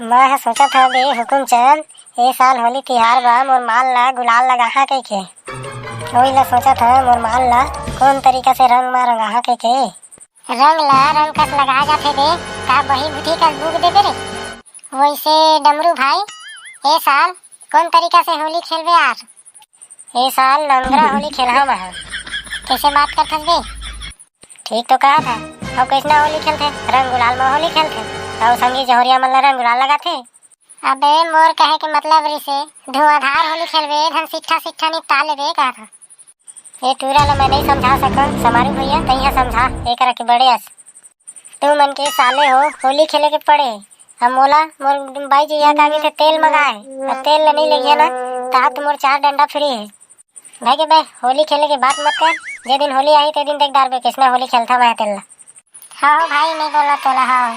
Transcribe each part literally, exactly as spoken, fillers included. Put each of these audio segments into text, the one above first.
मैं ह सोचत हंव बे हुकुमचंद, ए साल होली तिहार बर मोर माल ला गुलाल लगाहां कहिके। ओही ला सोचत हंव, मोर माल ला कोन तरीका से रंग मा रंगाहां कहिके। रंग ला रंग कस लगा जाथे बे, का बही भूती कस बूक देबे रे? वइसे डमरू भाई, ए साल कोन तरीका से होली खेलबे यार? ए साल नंगरा होली खेलहां मैं ह। कइसे बात करथस बे? ठीक तो कहत हस। अउ कइसना होली खेलथे? रंग गुलाल म होली खेलथे। अउ संगी जहोरिया मन ला रंग गुलाल लगाथे। अबे मोर कहे के मतलब रिसे, धुआंधार होली खेलबे, धन सिट्ठा सिट्ठा निपटा लेबे कहत हंव। ए टूरा ला मैं नइ समझा सकंव, समारू भइया, तइहां समझा, एकरा के बड़े अस। तुमन के साले हो, होली खेले के पड़े। अब मोला, मोर बाई जी ह का कहिथे, तेल मंगाए। अब तेल ल नइ लेगिहा ना, त आज तो मोर चार डंडा free हे। भाई के बे, होली खेले के बात मत कर। जे दिन होली आही, ते दिन देख डारबे, कइसना होली खेलथंव मैं तेला। हव भाई, नइ बोलंव तोला, हव।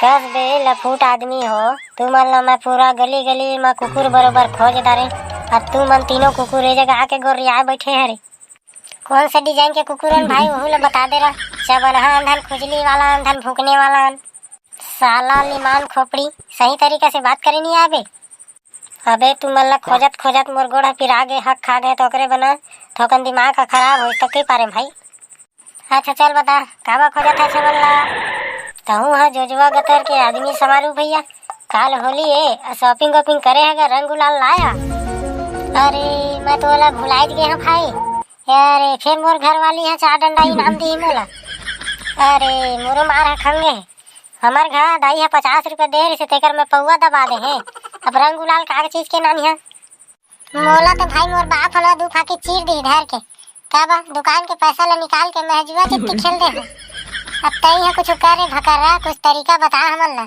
कस बे, लफूट आदमी हो। तुमन ला मैं पूरा गली गली म कुकुर बरोबर खोज डारेंव। अब तुमन तीनों कुकुर ए जगह आके गोरियाए बइठे हरे। कोन से design के कुकुर हन भाई, ओहू ला बता दे रा। चबनहा अंधन, खुजली वाला अंधन, भूकने वाला अंधन। साला लीमान खोपड़ी, सही तरीका से बात करे नइ आबे। अबे तुमन ला खोजत खोजत मोर गोड़ ह पिरा गे, हक खा गे, त ओकरे बर ना थोकन दिमाग ह खराब होइस त कहि पारेंव भाई। अच्छा चल बता, काबर खोजत हस हमन ला? तहूं ह जोजवा गतर के आदमी समारू भइया। काल होली ए, shopping वॉपिंग करे हस गा, रंग गुलाल लाय हस? अरे, मैं तो ओला भुलाइच गे हंव भाई। अरे, फेर मोर घरवाली ह चार डंडा इनाम दिही मोला। अरे, मोरो मार ह खंगे। हमर घर दाई ह पचास रुपया दे रिसे, तेकर में पउवा दबा दे हे। अब रंग गुलाल का चीज के नानी ह? मोला तो भाई मोर बाप ह ना दू फाकी चीर दिही धर के। का बा, दुकान के पैसा ला निकाल के मैं जुआ चित्ती खेल दे हंव। अब तइहां कुछु करे भकर्रा, कुछ तरीका बता हमन ला।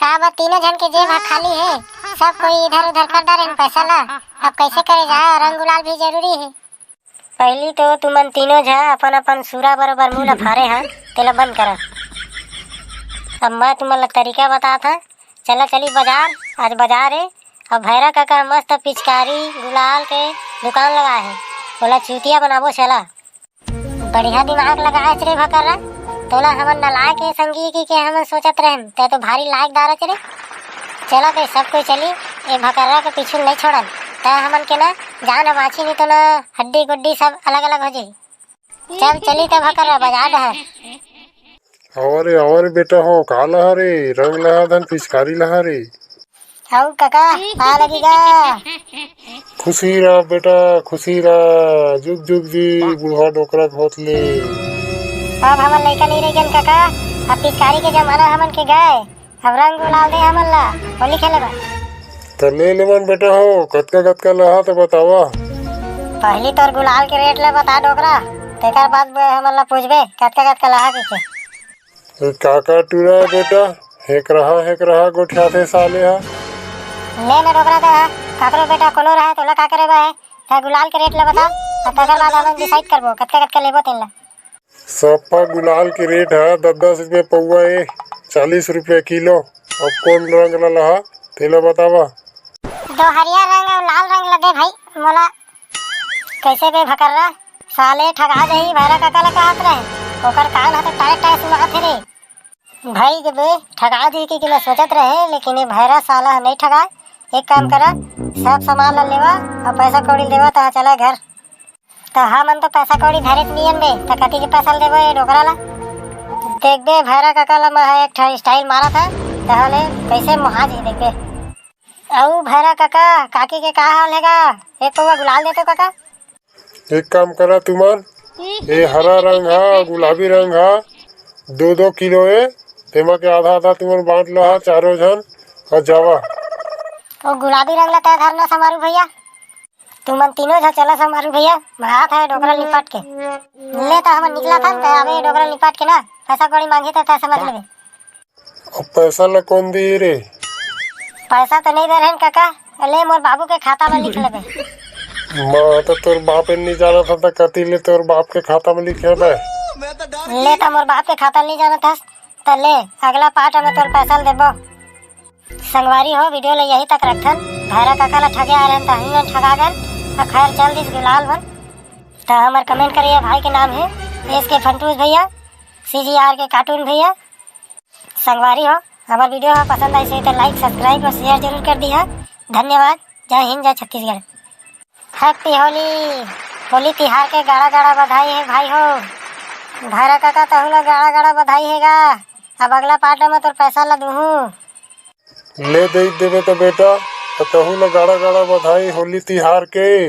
का बा, तीनों झन के जेब ह खाली हे, सब कोई इधर उधर कर डारे हन पैसा ला। अब कइसे करे जाए, रंग गुलाल भी जरूरी हे। पहिली तो तुमन तीनों झ अपन अपन सूरा बरोबर मुंह ल फारे हव, तेला बंद करा। अब मैं तुमन ला तरीका बतात हंव। चला चली बजार, आज बजार ए। अब भैरा कका मस्त पिचकारी गुलाल के दुकान लगाए हे, ओला चूतिया बनाबो चला। बढ़िया दिमाग लगाएच रे भकर्रा, तोला हमन नलायक ए संगी कहिके हमन सोचत रहेन, तैं तो भारी लायक दारच रे। चला बे, सब कोई चली, ए भकर्रा के पीछू नइ छोड़न। तैं हमन के ना जान ह बांची, नइ तो ना हड्डी गुड्डी सब अलग अलग हो जाही। चल चली त भकर्रा बजार डहर। आवा रे, आवा रे बेटा हो, का लहा रे? रंग लहा धन पिचकारी लहा रे। अउ कका, का लगी गा? खुशी रह बेटा, खुशी रह, जुग जुग जी, बुढ़वा डोकरा के होत ले। अब हमन लइका नइ रहि गेन कका, अब पिचकारी के जमाना हमन के गए। अब रंग गुलाल दे हमन ला, होली खेले बर। त ले लेवन बेटा हो, कतका कतका लहा त बतावा। पहिली तोर गुलाल के रेट ला बता डोकरा, तेकर बाद में हमन ला पूछबे कतका कतका लहा कहिके। ए काका टूरा बेटा, हेकरहा हेकरहा गोठियाथे साले ह। ले ना डोकरा दे हा, काकरो बेटा कोनो रहे तोला का करे बा हे? तैं गुलाल के रेट ला बता, अउ तेकर बाद हमन decide करबो कतका कतका लेबो तेन ला। सफा गुलाल के रेट ह दस दस रुपया पउवा ए, चालीस रुपया किलो। अब कोन रंग ला लहा, तेला बतावा। दो हरियर रंग अउ लाल रंग ला दे भाई मोला। कइसे बे भकर्रा? साले ठगा देही, भैरा कका ला कहत रहे, ओकर कान ह तो टाय टाय सुनात हे रे। भाई जब ए ठगा देही कहिके मैं सोचत रहे, लेकिन ए भैरा साला ह नइ ठगाय। एक काम करा, सब सामान ला लेवा अउ पैसा कौड़ी देवा, त चला घर। त हमन तो पैसा कौड़ी धरेच नियन बे, त कति के पैसा ल देबो ए डोकरा ला? देख बे, भैरा कका ला मैं ह एक ठा style मारत हंव, तहां ले कइसे मोहा जी देख बे। अउ भैरा कका, काकी के का हाल हे गा? एक पउवा गुलाल दे तो कका। एक काम करा तुमन, ए हरा रंग ह, गुलाबी रंग ह, दो दो किलो ए, तेमा के आधा आधा तुमन बांट लहा चारों झन, अउ जावा। ओ गुलाबी रंग ला तैं धर ना समारू भैया। तुमन तीनों झन चला समारू भैया, भागत हे डोकरा निपट के। ले त हमन निकलत हन, तैं आबे डोकरा निपट के ना, पैसा कौड़ी मांगही त तैं समझ लेबे। अब पैसा ला कोन दिही रे? पैसा तो नइ दे रहेन कका, ले मोर बाबू के खाता में लिख लेबे। मैं तो तोर बाप ए नइ जानत हंव, त कति ले तोर बाप के खाता में लिखे बे? ले त मोर बाप के खाता नइ जानत हस, त ले अगला part में तोर पैसा ल देबो। संगवारी हो, video ला यही तक रखथन। भैरा कका ला ठगे आए रहेन, त हमन ठगा गन, अउ खैर चल दिस गुलाल मन। त हमर comment करइया भाई के नाम हे एस के फंटूस भैया, सी जी आर के cartoon भैया। संगवारी हो, हमर video ह पसंद आइस हे त like, subscribe और share जरूर कर दिहा। धन्यवाद। जय हिंद, जय छत्तीसगढ़। Happy होली। होली तिहार के गाड़ा गाड़ा बधाई हे भाई हो। भैरा काका, तहू ला गाड़ा गाड़ा बधाई हे गा। अब अगला part म तोर पैसा ला दूहूं। ले दे देबे त बेटा, त तहू ला गाड़ा गाड़ा बधाई होली तिहार के।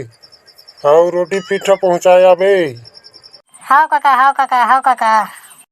अउ रोटी पीठा पहुंचाय आबे। हाव काका, हाव काका, हाव काका।